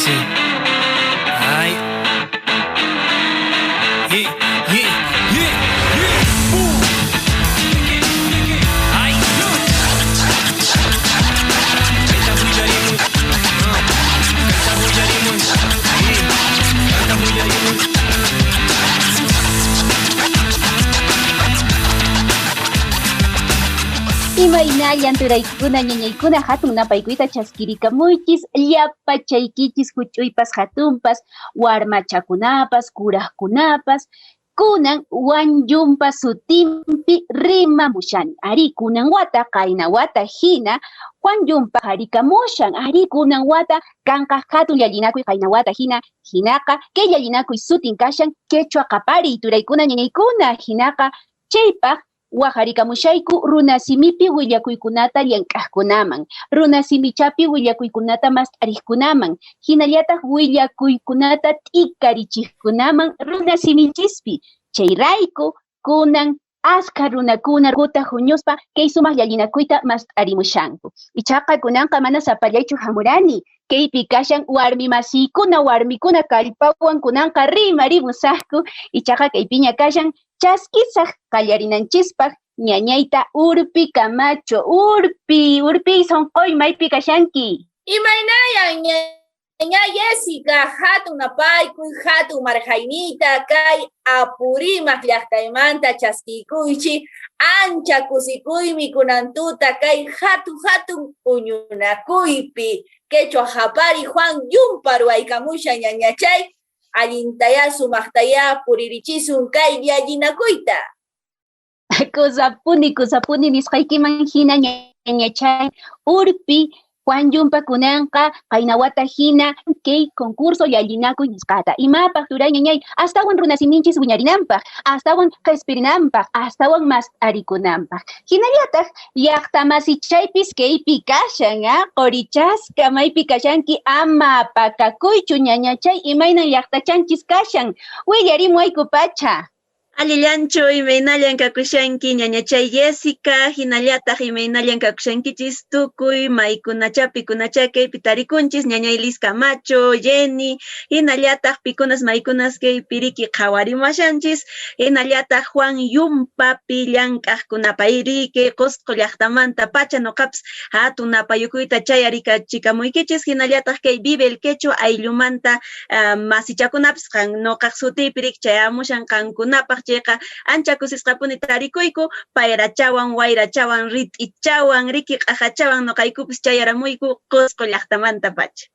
Jesse. Ay. Yeah, yeah, yeah, yeah. Boom. Ay. Kayta willarimuy. Kayta willarimuy. Kayta willarimuy. Imaynallan turaykuna ñañaykuna hatun napaykuyta chaskirikamuychis llapachaykichis huch'uypas hatunpas warmachakunapas kuraqkunapas kunan Juan Yumpa sutinpi rimamushani. Arí, kunan wata qayna wata hina Juan Yumpa harikamushan. Arí, kunan wata kanqa hatun llalinakuy qayna wata hina hinaqa kay llalinakuy sutin kashan quechua qapariy turaykuna ñañaykuna hinaqa chaypaq waharikamushayku runasimipi willakuykunata llank'aqkunaman, runasimichapi willakuykunata mast'ariqkunaman, hinallataq willakuykunata t'ikarichiqkunaman runasiminchispi. Chayrayku kunan askha runakuna kuta huñuspa kay sumaq llallinakuyta mast'arimushanku. Ichaqa kunanqa mana sapallaychu hamurani. Kaypi kashan warmi masiykuna, warmikuna kallpawan kunanqa rimarimusaqku. Ichaqa kaypiña kashan chaskisaq qallarinanchispaq ñañayta Urpi Camacho. Urpi, Urpi sonqoy maypi kashanki? Imaynayan ñaña Jessica, hatun napaykuy, hatun marjaynita kay Apurímac llaqtaymanta chaskikuychi, ancha kusikuymi kunan tuta kay hatun hatun huñunakuypi quechua qapariy Juan Yumpa ruwaykamushan ñañachay, allintayá sumaqtayá puririchisun kay llallinakuyta. Kusapuni, kusapuni nisqaykiman hina ñañachay Urpi Juan Yumpa kunanqa qayna wata hina kay concurso llalinakuy nisqata. Imapaq turay ñañay astawan runasiminchis wiñarinanpaq, astawan qispirinanpaq, astawan mast'arikunanpaq. Hinallataq llaqta masichaypis kaypi kashan, qurichasqa maypi kashanki ama pakakuychu ñañachay imaynan llaqtachanchis kashan. Willarimuwayku pacha. Allillanchu imaynallan kakushanki ñañachay Jessica, hinallataq imaynallan kakushankichis tukuy maykunacha pikunacha kaypi tarikunchis ñañay Liz Camacho, Jenny, hinallataq pikunas maykunas kaypi riki qhawarimashanchis, hinallataq Juan Yumpapi llank'aqkunapa riki Qusqu llaqtamanta pacha nuqapas hatun napayukuyta chayarichikamuykichis, hinallataq kay Vive el Quechua ayllumanta masichakunapis qan nuqaq sutiypi riki chayamushan qankunapaq chayqa ancha kusisqapuni tarikuyku payrachawan, wayrachawan, rit'ichawan, riki q'ajachawan nuqaykupis chayaramuyku Qusqu llaqtamanta pacha.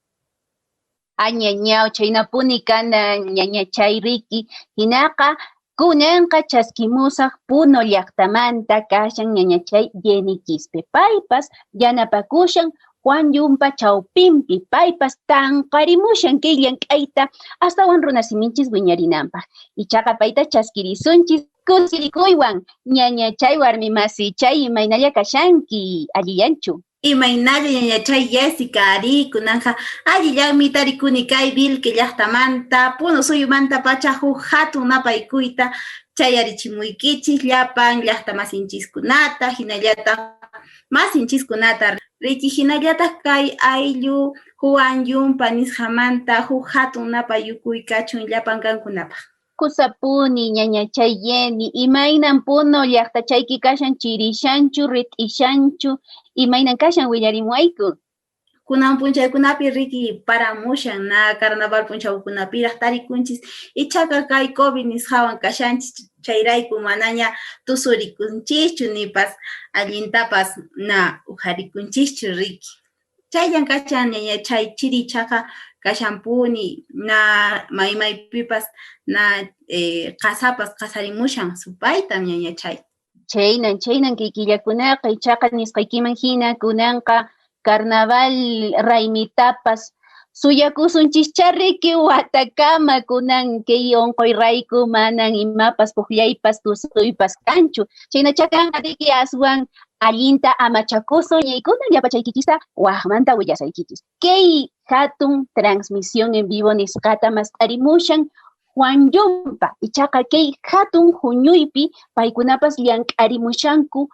Añañaw chaynapuni kana ñañachay riki hinaqa kunanqa chaskimusaq Puno llaqtamanta kashan ñañachay Jenny Quispe. Paypas yanapakushan Juan Yumpa chawpinpi, paypas tanqarimushan kay llank'ayta astawan runasiminchis wiñarinanpaq. Ichaqa payta chaskirisunchis kusirikuywan ñañachay warmi masichay imaynalla kashanki allillanchu. Imaynalla ñañachay Jessica ari kunanqa allillanmi tarikuni kay Vilque llaqtamanta Puno suyumanta pacha huk hatun napaykuyta chayarichimuykichis llapan llaqta masinchiskunata hinallataq masinchiskunata riki hinallataq kay ayllu Juan Yumpa nisqamanta huk hatun napayukuy kachun llapan kankunapaq. Kusapuni ñañachay Jenny, imaynan Puno llaqtachayki kashan chirishanchu, rit'ishanchu, imaynan kashan willarimuwayku. Kunan p'unchaykunapi riki paramushan na carnaval p'unchawkunapiraq tarikunchis ichaqa kay COVID nisqawan kashanchis chayrayku manaña tusurikunchischu nipas allintapas na uqharikunchischu riki. Chayllan kashan ñañachay chirichaqa kashanpuni na maymaypipas na qasapas qasarimushan supaytam ñañachay. Chaynan, chaynan kay killakunaqa ichaqa nisqaykiman hina kunanqa carnaval raymitapas suyakusunchischá riki watakama kunan kay unquy rayku manan imapas puqllaypas tusuypas kanchu. Chaynacha kanqa riki aswan allinta amachakusun ñaykuna llapachaykichista waqmanta willasaykichis. Kay hatun transmisión en vivo nisqata mast'arimushan Juan Yumpa, ichaqa kay hatun huñuypi paykunapas llank'arimushanku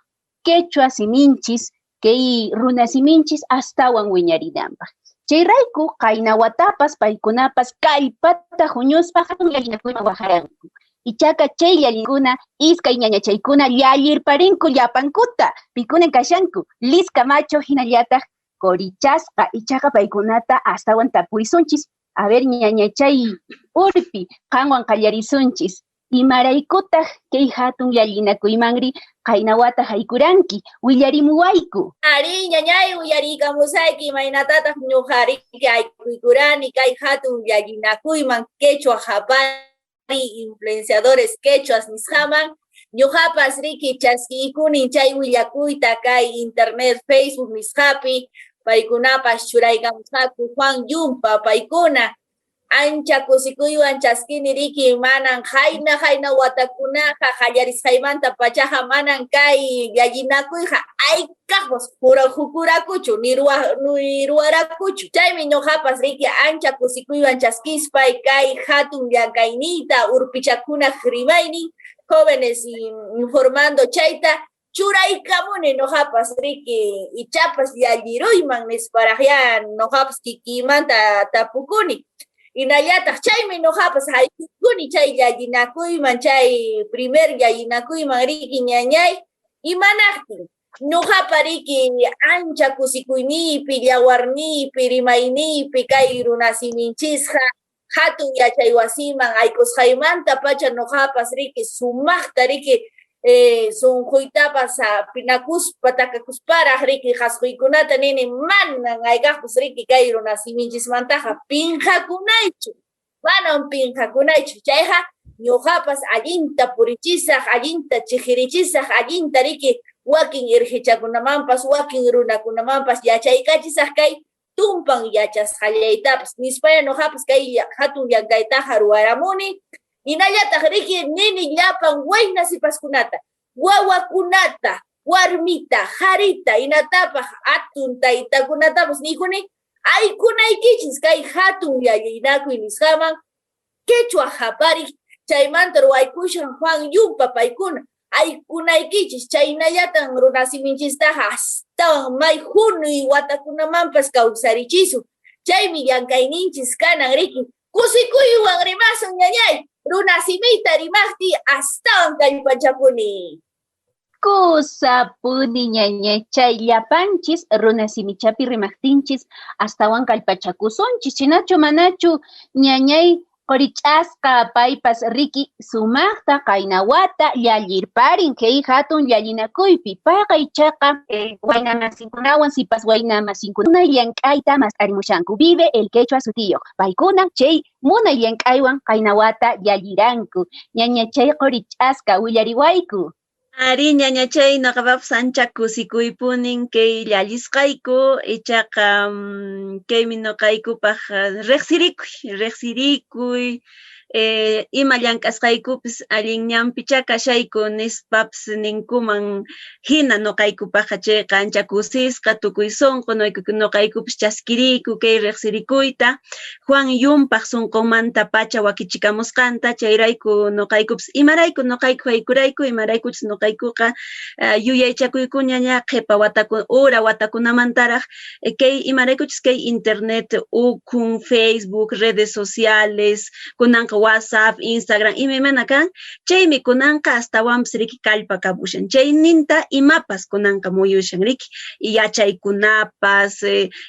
quechua siminchis, kay runa siminchis astawan wiñarinanpaq. Chayrayku qayna watapas paykunapas kallpata huñuspa hatun llallinakuyman wajaranku. Ichaqa chay llallinkuna iskay ñañachaykuna llallirparinku llapankuta. Pikunan kashanku? Liz Camacho hinallataq Qorichasqa. Ichaqa paykunata astawan tapurisunchis. A ver, ñañachay Urpi, qanwan qallarisunchis. Imaraykutaq kay hatun llallinakuymanri qayna wata haykuranki? Willarimuwayku. Arí, ñañay, uyariykamusayki imaynatataq ñuqa riki aykuykurani kay hatun llallinakuyman quechua qapari influenciadores quechuas nisqaman. Ñuqapas riki chaskiykunin chay willakuyta kay internet Facebook nisqapi, paykunapas churaykamusqaku Juan Yumpa paykuna. Ancha kusikuywan chaskini riki, manan qayna qayna watakunaqa qallarisqaymanta pachaqa manan kay llallinakuyqa aykaqpas jukurakuchu ni ruwarakuchu. Chaymi ñuqapas riki ancha kusikuywan chaskispay kay hatun llank'ayniyta urpichakunaq rimaynin jóvenes informando chayta churaykamuni ñuqapas riki ichapas llalliruyman nisparaqyá ñuqapas kikiymanta tapukuni. Hinallataq chaymi ñuqapas haykukuni chay llallinakuyman, chay primer llallinakuyman riki ñañay. Imanaqtin ñuqapa riki ancha kusikuyniypi, llawarniypi, rimayniypi kay runasiminchisqa hatun yachaywasiman aykusqaymanta pacha ñuqapas riki sumaqta riki sunquytapas pinakuspa takakusparaq riki qhasquykunata nini manan aykaqpas riki kay runasiminchismantaqa pinqakunaychu, manan pinqakunaychu. Chayqa ñuqapas allinta purichisaq, allinta chiqirichisaq, allinta riki wakin irqichakunamanpas, wakin runakunamanpas yachaykachisaq kay tumpan yachasqallaytapas nispaya ñuqapas kay hatun llank'aytaqa ruwaramuni. Hinallataq riki nini llapan wayna sipaskunata, wawakunata, warmita, qharita, hinatapaq atun taytakunatapas nikuni aykunaykichis kay hatun llallinakuy nisqaman quechua qapariq chaymanta ruwaykushan Juan Yumpa paykuna aykunaykichis chaynallatan runasiminchistaqa astawan may hunuy watakunamanpas kawsarichisun. Chaymi llank'ayninchis kanan riki kusikuywan rimasun ñañay runasimita rimaqti astawan kallpachapuni. Kusapuni ñañachay llapanchis runasimichapi rimaqtinchis astawan kallpachakusunchis. Chinachu manachu ñañay Qorich'asqa paypas riki sumaqta qayna wata llallirparin kay hatun llallinakuypi. Payqa ichaqa wayna masinkunawan sipas wayna masinkuna llank'ayta mast'arimushanku. Vive el quechua sutiyuq. Paykuna chay munay llank'aywan qayna wata llalliranku. Ñañachay Qorich'asqa willariwayku. Arí, ñañachay, noqapapas ancha kusikuypunin kay llallisqayku, ichaqa kaymi noqaykupaq riqsirikuy, riqsirikuy, ima llank'asqaykupis allin ñanpichá kashayku nispapas ninkuman hina noqaykupaqqa chayqa ancha kusisqa, tukuy sonqo noqaykupis chaskiriyku kay riqsirikuyta, Juan Yumpaq sunqunmantapacha wakichikamusqanta, chayrayku noqaykupas imarayku noqayku haykurayku, imaraykuchus noqaykuqa yuyaychakuykuña ña qhipa wataku ura watakunamantaraq kay imaraykuchus kay internet ukhun, Facebook, redes sociales, kunanqa WhatsApp, Instagram imaymana kan, chaymi kunanqa astawanpas riki kallpakapushan, chayninta imapas kunanqa muyushan riki, yachaykunapas,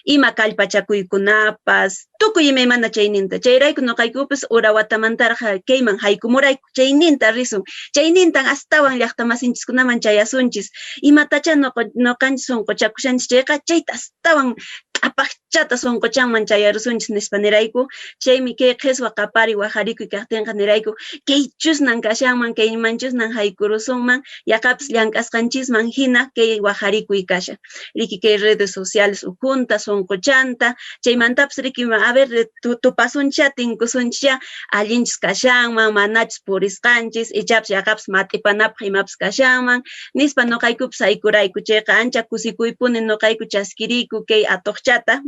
ima kallpachakuykunapas, tukuy imaymana chayninta. Chayrayku noqaykupas ura watamantaraq kayman haykumurayku, chayninta risun, chaynintan astawan llaqtamasinchiskunaman chayasunchis, imatachá noqanchis sunquchakushanchis chayqa, chayta astawan q'apaqchata sunquchanman chayarusunchis nispa nirayku. Chaymi kay qheswa qapari wajarikuy kaqtinqa nirayku, kaychusnan kashanman, kaymanchusnan haykurusunman, yaqapis llank'asqanchisman hina kay wajarikuy kashan. Riki kay redes sociales ukhunta, sunquchanta, chaymantapas riki, a ver, tupasunchá, tinkusunchá, allinchus kashanman, manachus purisqanchis, ichapas yaqapas mat'ipanapaq imapas kashanman, nispa noqaykupas haykurayku. Chayqa ancha kusikuypuni noqayku chaskiriyku kay atuqchata,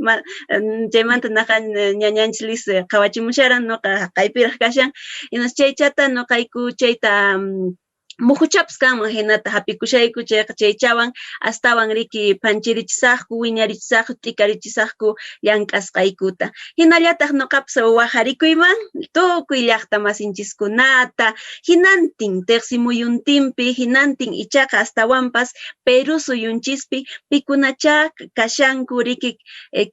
chaymanta naqa ñañanchis Liz qhawachimusharan, noqa haqaypiraq kashan, hinas chaychata noqayku chayta Muhuchapas kanman hinata hap'ikushayku chayqa chaychawan astawan riki phanchirichisaqku, wiñarichisaqku, t'ikarichisaqku llank'asqaykuta. Hinallataq noqapas wajarikuyman tukuy llaqta masinchiskunata, hinantin teqsimuyuntinpi, hinantin ichaqa astawanpas Perú suyunchispi pikunachá kashanku riki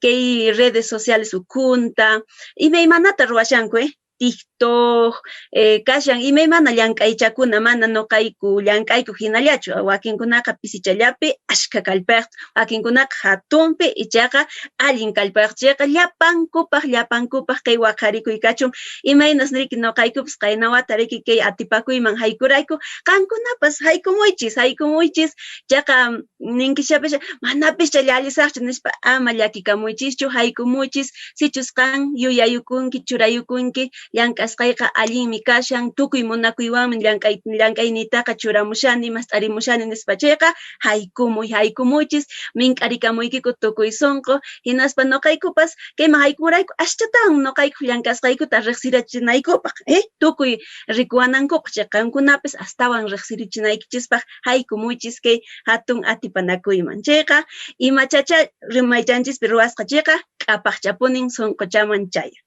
kay redes sociales ukhunta, imaymanata ruwashanku, TikTok, kashan imaymana llank'aychakuna, mana noqayku llank'ayku hinallachu, wakinkunaqa pisichallapi askha kallpayaqta, wakinkunaqa hatunpi ichaqa allin kallpayaq, chayqa llapankupaq, llapankupaq kay waqarikuy kachun, imaynas riki noqaykupas qayna wata riki kay atipakuyman haykurayku, qankunapas haykumuychis, haykumuychis, chaqa ninkishapisha manapischa llallisaqchu nispa, ama llakikamuychischu, haykumuychis, sichus qan yuyayukunki, churayukunki, llank'asqayqa allinmi kashan, tukuy munakuywanmi llank'ayniytaqa churamushani, mast'arimushani nispa chayqa, haykumuy, haykumuychis, mink'arikamuykiku tukuy sonqo, hinaspa noqaykupas kayman haykumurayku aschatawan noqaykuq llank'asqaykuta riqsirachinaykupaq, tukuy rikuwanankupaq, chay qankunapis astawan riqsirichinaykichispaq haykumuychis kay hatun atipanakuyman. Chayqa imachacha rimaychanchispi ruwasqa chayqa k'apaqchapunin sonqochaman chayan.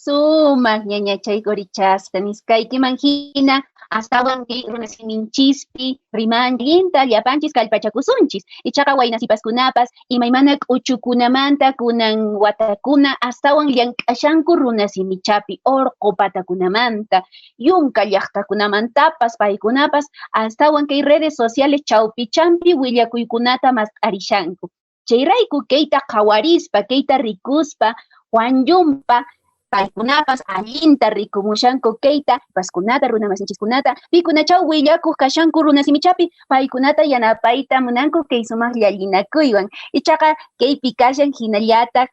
Sumaq ñañachay qorichasqa nisqaykiman hina astawan kay runasiminchispi rimanllinta llapanchis kallpachakusunchis. Ichaqa waynasipaskunapas imaymana k'uchukunamanta kunan watakuna astawan llank'ashanku runasimichapi orqo patakunamanta, yunka llaqtakunamantapas, paykunapas astawan kay redes sociales chawpichampi willakuykunata mast'arishanku. Chayrayku kayta qhawarispa, kayta rikuspa, Juan Yumpa, paykunapas allinta rikumushanku kayta, paskunata, runamasinchiskunata, pikunachaw willakuq kashanku runasimichapi, paykunata yanapayta munanku kay sumaq llallinakuywan. Ichaqa kaypi kashan hinallataq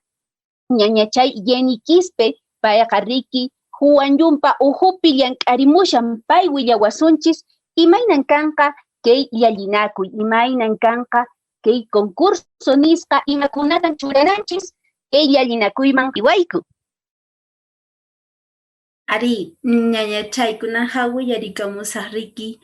ñañachay Jenny Quispe, payqa riki Juan Yumpa uhupi llank'arimushan, pay willawasunchis imaynan kanqa kay llallinakuy, imaynan kanqa kay concurso nisqa, imakunatan churananchis kay llallinakuyman iwayku. Ari, ñañachaykunaqa willarikamusaq riki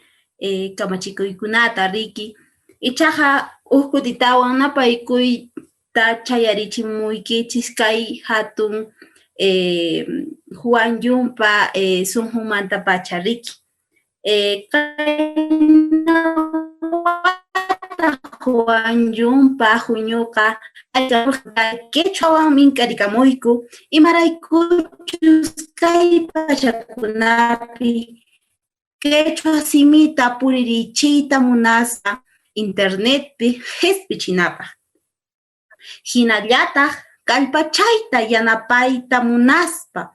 kamachikuykunata riki, ichaqa huk kutitawan napaykuyta chayarichimuykichis kay hatun Juan Yumpa sunqunmanta pacha riki. Juan Yumpa huñuqa quechuawan mink'arikamuyku, imaraykuchus kay pachakunapi quechua simita puririchiyta munaspa internetpi qhispichinapaq. Hinallataq kallpachayta yanapayta munaspa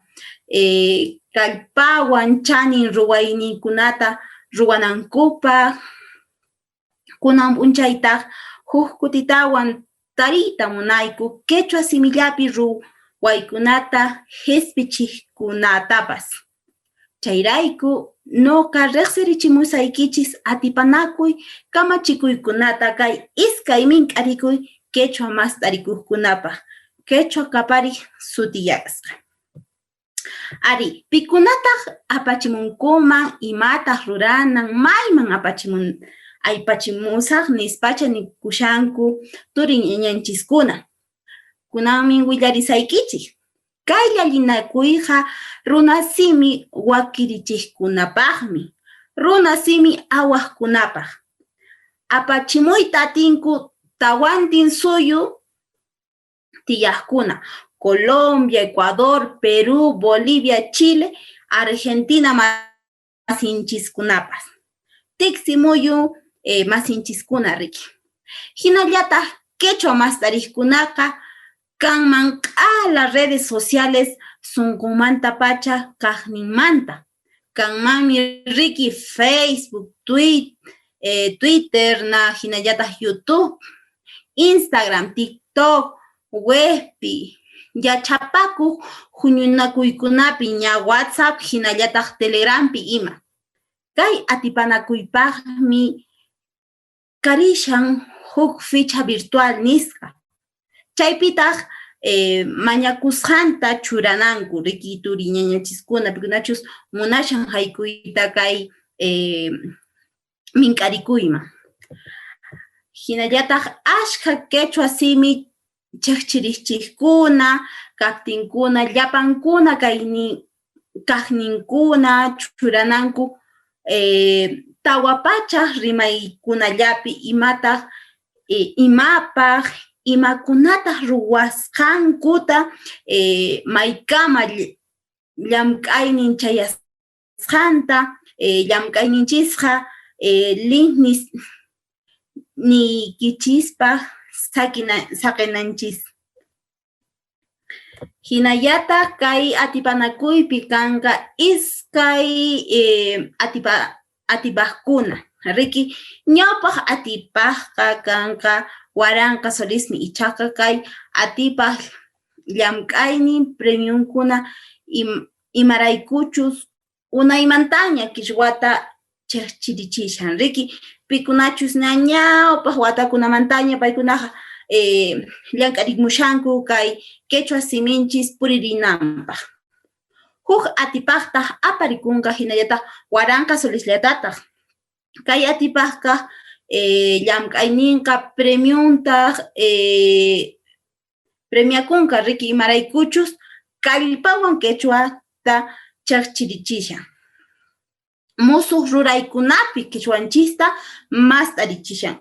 kallpawan chanin ruwayninkunata ruwanankupaq, kunan p'unchaytaq huk kutitawan tariyta munayku quechua simillapi ruwaykunata qhispichiqkunatapas. Chayrayku noqa riqsirichimusaykichis atipanakuy kamachikuykunata kay iskay mink'arikuy quechua mast'arikuqkunapaq, quechua qapariq sutiyasqa. Ari, pikunataq apachimunkuman, imataq ruranan, mayman aypachimusaq nispacha nikushanku turin ñañanchiskuna. Kunanmi willarisaykichik. Kay llallinakuyqa runasimi wakirichiqkunapaqmi, runasimi awaqkunapaq. Apachimuyta atinku tawantin suyu tiyaqkuna, Colombia, Ecuador, Perú, Bolivia, Chile, Argentina masinchiskunapas. Tiksimuyu masinchiskuna riki. Hinallataq quechua mast'ariqkunaqa kanman q'ala redes sociales sunqunmantapacha kaqninmanta. Kanmanmi riki Facebook, Twitter, na hinallataq YouTube, Instagram, TikTok, webpi, yachapakuq huñunakuykunapi ña WhatsApp hinallataq Telegrampi ima. Kay atipanakuypaqmi karishan huk ficha virtual nisqa. Chaypitaq mañakusqanta churananku riki turi ñañachiskuna pikunachus munashan haykuyta kay mink'arikuyman. Hinallataq ashkha quechua simi chiqchiriqchiqkuna, kaptinkuna, llapankuna kaqninkuna churananku 400 rimaykunallapi imataq imapaq imakunataq ruwasqankuta maykama llamk'aynin chayasqanta llamk'ayninchisqa link niykichispaq saqinanchis. Hinallataq kay atipanakuypi kanqa iskay atipaqkuna. Riki, ñawpaq atipaqqa kanqa 1000 solismi, ichaqa kay atipaq llamk'aynin premiumkuna imaraykuchus unaymantaña qichwata chiqchirichishan. Riki, pikunachus ñawpaq watakunamantaña paykunaqa llank'arimushanku kay quechua siminchis puririnanpaq. Huk atipaqtaq aparikunqa hinallataq 1000 solisllatataq. Kay atipaqqa llamk'ayninqa premiumtaq premiakunqa riki imaraykuchus kallpawan quechuata chaqchirichishan. Musuq ruraykunapi quechuanchista mast'arichishan.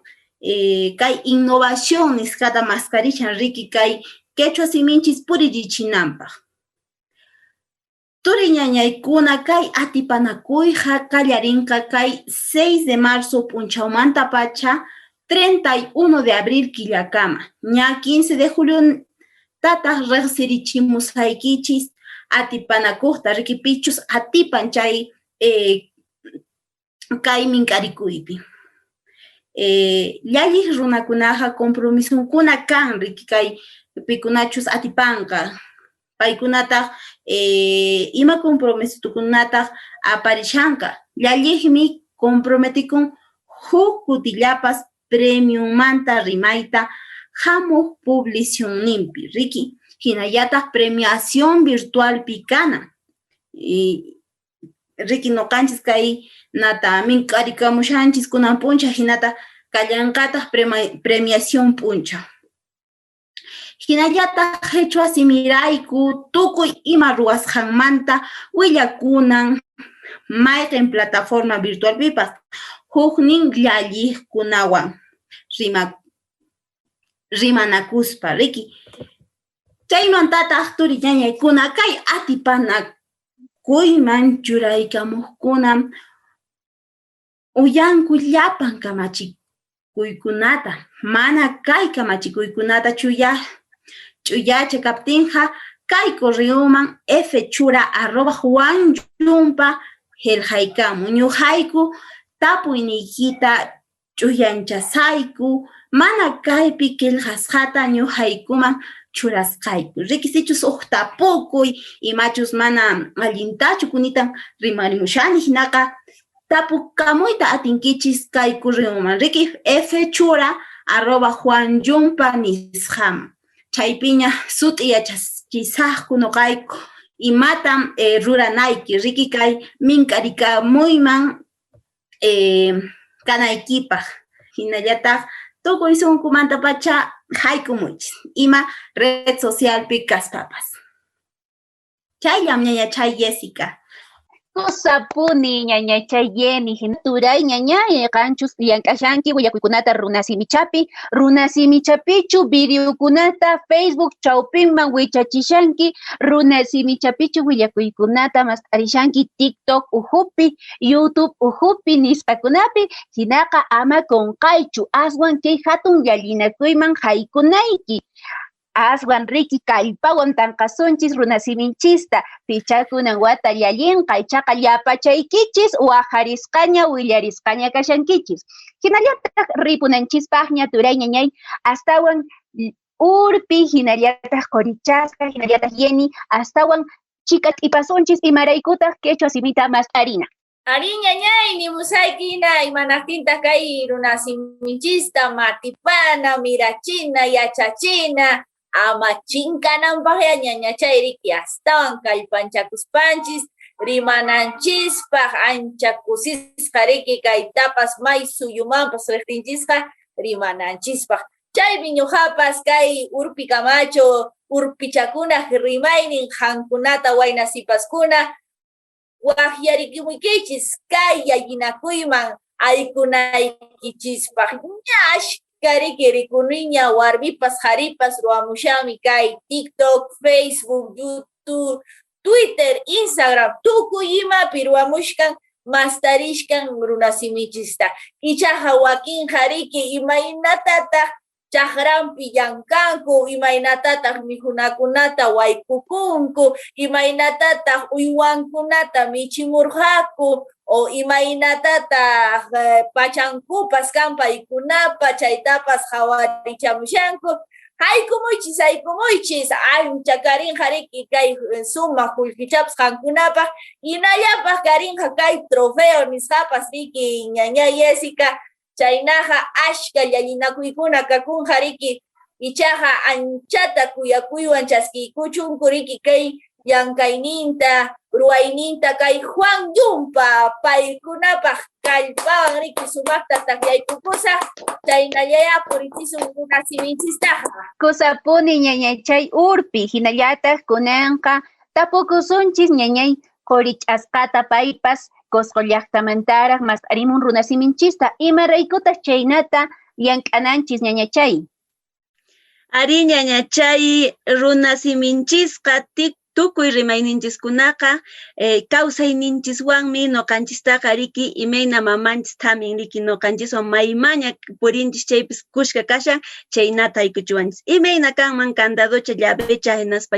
Kay innovación nisqata maskarishan riki kay quechua siminchis puririchinanpaq. Turi ñañaykuna kay atipanakuyqa qallarinqa kay 6 de marzo p'unchawmantapacha 31 de abril killakama. Ña 15 de julio tataq riqsirichimusaykichis atipanakuqta riki pichus atipan chay kay mink'arikuypi. Llalliq runakunaqa compromisonkuna kan riki kay pikunachus atipanqa. Paykunataq ima compromisokunataq aparishanqa. Llalliqmi comprometikun huk kutillapas premiummanta rimayta hamuq publicacionninpi riki. Hinallataq premiación virtualpi kana. Riki noqanchis kay nata mink'arikamushanchis kunan p'uncha hinata kallanqataq premiación p'uncha. Hinallataq qhichwa simirayku tukuy ima ruwasqanmanta willakunan mayqin plataforma virtualpipas huknin llalliqkunawan rimanakuspa riki. Chaymantataq turi ñañaykuna kay atipanakuyman churaykamuqkuna uyanku llapan kamachikuykunata, mana kay kamachikuykunata ch'uyacha kaptinqa kay correoman fchura@juanyumpa qillqaykamu. Ñuqayku tapuyniykita ch'uyanchasayku, mana kaypi qillqasqata ñuqaykuman churasqayku. Riki sichus huk tapukuy imachus mana allintachu kunitan rimarimushani hinaqa tapukamuyta atinkichis kay correoman. Riki fchura@juanyumpa nisqaman. Chaypiña sut'i yachachisaqku noqayku imatam ruranayki riki kay mink'arikamuyman kanaykipaq. Hinallataq tukuy sunqumantapacha haykumuychis ima red socialpi kaspapas. Chayllam ñañachay Jessica. Kusapuni ñañachay Jenny, turay ñañay qanchus llank'ashanki willakuykunata runasimichapi, runasimichapichu videokunata Facebook chawpinman wichachishanki, runasimichapichu willakuykunata mast'arishanki TikTok uhupi, YouTube uhupi nisqakunapi, hinaqa ama qunqaychu aswan kay hatun llallinakuyman haykunayki. Aswan riki kallpawan tanqasunchis runasiminchista, pichakunan wata llallinqa ichaqa llapachaykichis waqarisqaña willarisqaña kashankichis. Hinallataq ripunanchispaqña turay ñañay astawan urpi hinallataq qorichasqa hinallataq Jenny astawan chika t'ipasunchis imaraykutaq quechua simita mast'arina. Ari ñañay nimusayki hina imanaqtintaq kay runasiminchista matipana, mirachina, yachachina, ama chinkananpaqya ñañachay riki astawan kallpanchakuspanchis rimananchispaq ancha kusisqa riki kaytapas may suyumanpas riqtinchisqa rimananchispaq. Chaymi ñuqapas kay Urpi Camacho urpichakunaq rimaynin qankunata wayna sipaskuna waqyarikimuykichis kay yallinakuyman aykunaykichispaq. Ña ashka riki rikuniña warmipas qharipas ruwamushanmi kay TikTok, Facebook, YouTube, Twitter, Instagram, tukuy imapi ruwamushkan mastarishkan runasimichista. Ichaqa wakinqa riki imaynatataq chakranpi llankanku, imaynatataq mikhunakunata waykukunku, imaynatataq uywankunata michimurqaku, o imaynatataq pachankupas kan paykunapa, chaytapas qhawarichamushanku. Haykumuychis, haykumuychis, ancha karinqa riki kay sumaq qullqichapas qankunapaq, hinallapaq karinqa kay trofeo nisqapas riki ñaña Jessica. Chaynaqa ashka llallinakuykuna kakunqa riki, ichaqa anchata kuyakuywan chaskiykuchunku riki kay llankayninta, ruwayninta kay Juan Yumpa paykunapaq kallpawan riki sumaqta takyaykukusaq, chaynallaya purichisun runasiminchistaqa. Kusapuni ñañachay Urpi, hinallataq kunanqa tapukusunchis ñañay Qorich'asqata paypas Cusco llaqtamantaraq mast'arimun runasiminchista, imaraykutaq chaynata llank'ananchis ñañachay? Arí ñañachay, runasiminchisqa tukuy rimayninchiskunaqa kawsayninchiswanmi noqanchistaqa riki imayna mamanchis thamin riki noqanchiswan maymaña purinchis chaypis kushka kashan chaynata haykuchiwanchis. Imayna kanman candadocha llavecha hinaspa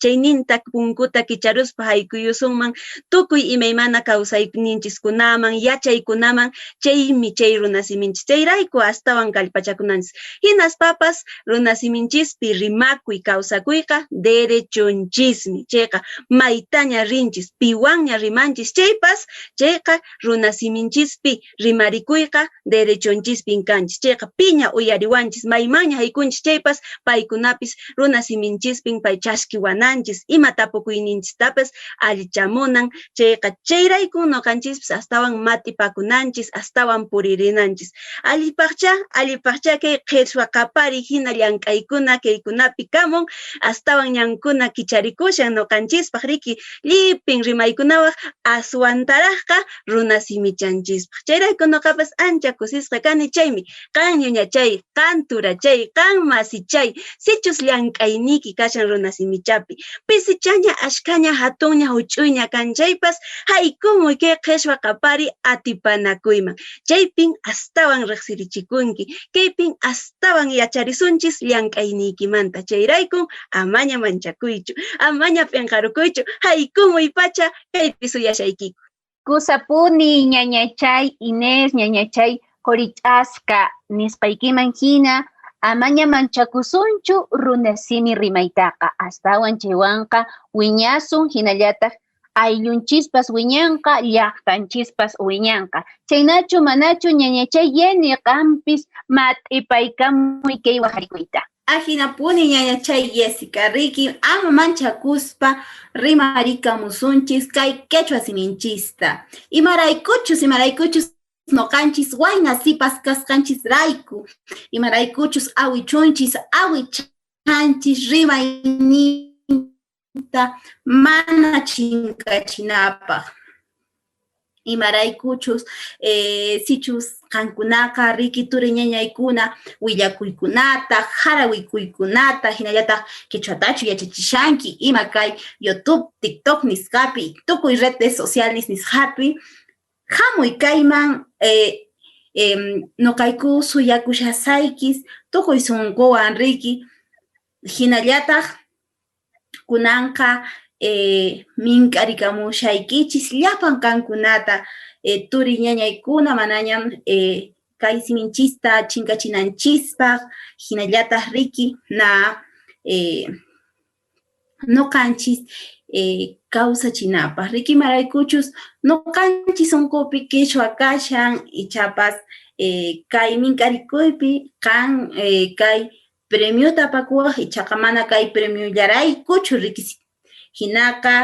chayninta punkuta kicharuspa haykuyusunman tukuy imaymana kawsayninchiskunaman yachaykunaman, chaymi chay runasiminchis, chayrayku astawan kallpachakunanchis. Hinaspapas runasiminchispi rimakuy kawsakuyqa derechonchismi, chayqa maytaña rinchis piwanña rimanchis chaypas, chayqa runasiminchispi rimarikuyqa derechonchispin kanchis, chayqa piña uyariwanchis maymanña haykunchis chaypas paykunapis runasiminchispin pay chaskiwananchis, ima tapukuyninchistapas allichamunan, chayqa chayraykun noqanchispis astawan matipakunanchis, astawan puririnanchis. Allipaqcha, allipaqcha kay qhechwa qapari hina llank'aykuna kaykunapi kamun, astawan ñankuna kicharikushan noqanchispaq riki llipin rimaykunawaq aswantaraqqa runasimichanchispaq. Chayrayku noqapas ancha kusisqa kani, chaymi qan ñuñachay, qan turachay, qan masichay, sichus llank'ayniyki kashan runasimichapi, pisichaña, ashkhaña, hatunña, huch'uyña kan chaypas, haykumuy kay qhechwa qapari atipanakuyman. Chaypin astawan riqsirichikunki, kaypin astawan yacharisunchis llank'ayniykimanta. Chayraykun amaña manchakuychu, amaña p'inqarukuychu, haykumuy pacha kaypi suyashaykiku. Kusapuni ñañachay Inés, ñañachay Qorich'asqa nisqaykiman hina amaña manchakusunchu runasimi rimaytaqa, astawan chaywanqa wiñasun, hinallataq ayllunchispas wiñanqa, llaqtanchispas wiñanqa. Chaynachu manachu ñañachay Yeni qampis mat'ipaykamuy kay wajarikuyta? Ajinapuni ñañachay Jessica, riki ama manchakuspa rimarikamusunchis kay quechua siminchista. Imaraykuchus, imaraykuchus noqanchis wayna sipas kasqanchisrayku, imaraykuchus awichunchis, awichanchis rimayninta mana chinkachinapaq. Imaraykuchus sichus qankunaqa riki turi ñañaykuna willakuykunata, harawikuykunata, hinallataq quechuatachu yachachishanki ima kay YouTube, TikTok nisqapi, tukuy redes sociales nisqapi, hamuy kayman noqayku suyakushasaykis tukuy sunquwan riki, hinallataq kunanqa mink'arikamushaykichis llapan qankunata turi ñañaykuna manañam kay siminchista chinkachinanchispaq, hinallataq riki na noqanchis kawsachinapaq. Riki imaraykuchus noqanchis sunqupi quechua kashan, ichapas kay mink'arikuypi qan kay premiota apakuwaq, ichaqa mana kay premiollaraykuchu riki hinaqa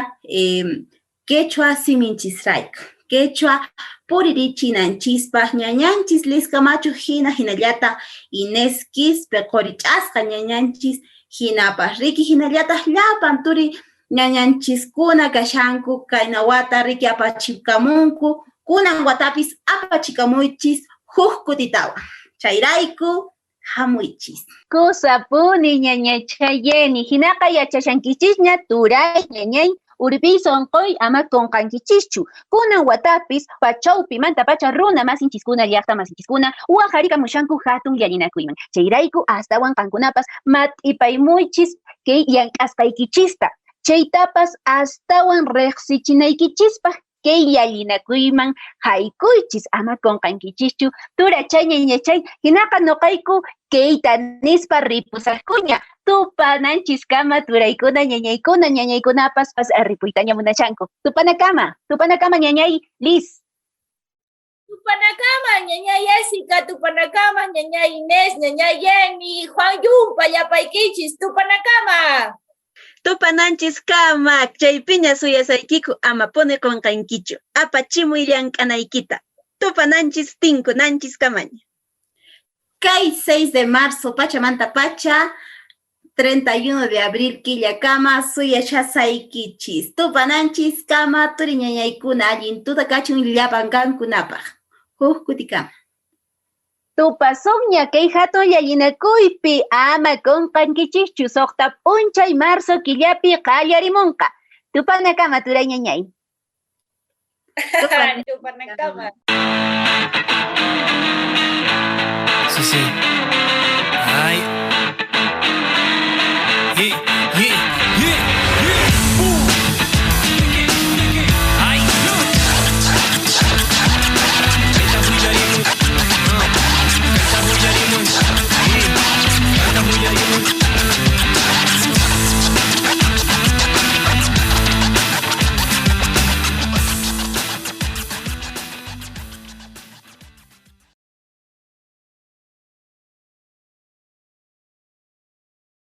Quechua siminchisrayku. Quechua puririchinanchispaq ñañanchis Liz Camacho hina hinallataq Inés Quispe qorich'asqa ñañanchis hinapas riki hinallataq llapan turi ñañanchiskuna kashanku kayna wata riki apachikamunku kunan watapis apachikamuychis huk kutitawan chayrayku hamuychis. Kusapuni ñañachayeni hinaqa yachashankichisña turay ñañay urpiy sonqoy ama qunqankichischu kunan watapis pachawpimanta pacha runa masinchiskuna llaqta masinchiskuna waqharikamushanku hatun llallinakuyman chayrayku astawan qankunapas mat'ipaymuychis kay llank'asqaykichista chaytapas astawan riqsichinaykichispaq kay llallinakuyman haykuychis ama qunqankichischu turachay ñañachay hinaqa nuqayku kayta nispa ripusaqkuña tupananchiskama turaykuna ñañaykuna ñañaykunapas ripuytaña munashanku tupanakama tupanakama ñañay Liz. Tupanakama ñañay Jessica, tupanakama ñañay Inés, ñañay Jenny, Juan Yumpa, llapaykichis, tupanakama. Tupananchis kama, chaypiña suyasaykiku amapuni qunqankichu, apachimuy llank'anaykita. Tupananchis tinkunanchis kamaña. Kay 6 de marzo pachamanta pacha 31 de abril killakama suyashasaykichis. Tupananchis kama turi ñañaykuna allin tuta kachun llapan kankunapaq. Huk kutikama. Tupasunña kay hatun llallinakuypi ama qunqankichischu suqta p'unchay marzo killapi qallarimunqa. Tupanakama turay ñañay. Tupanakama. Sí, sí.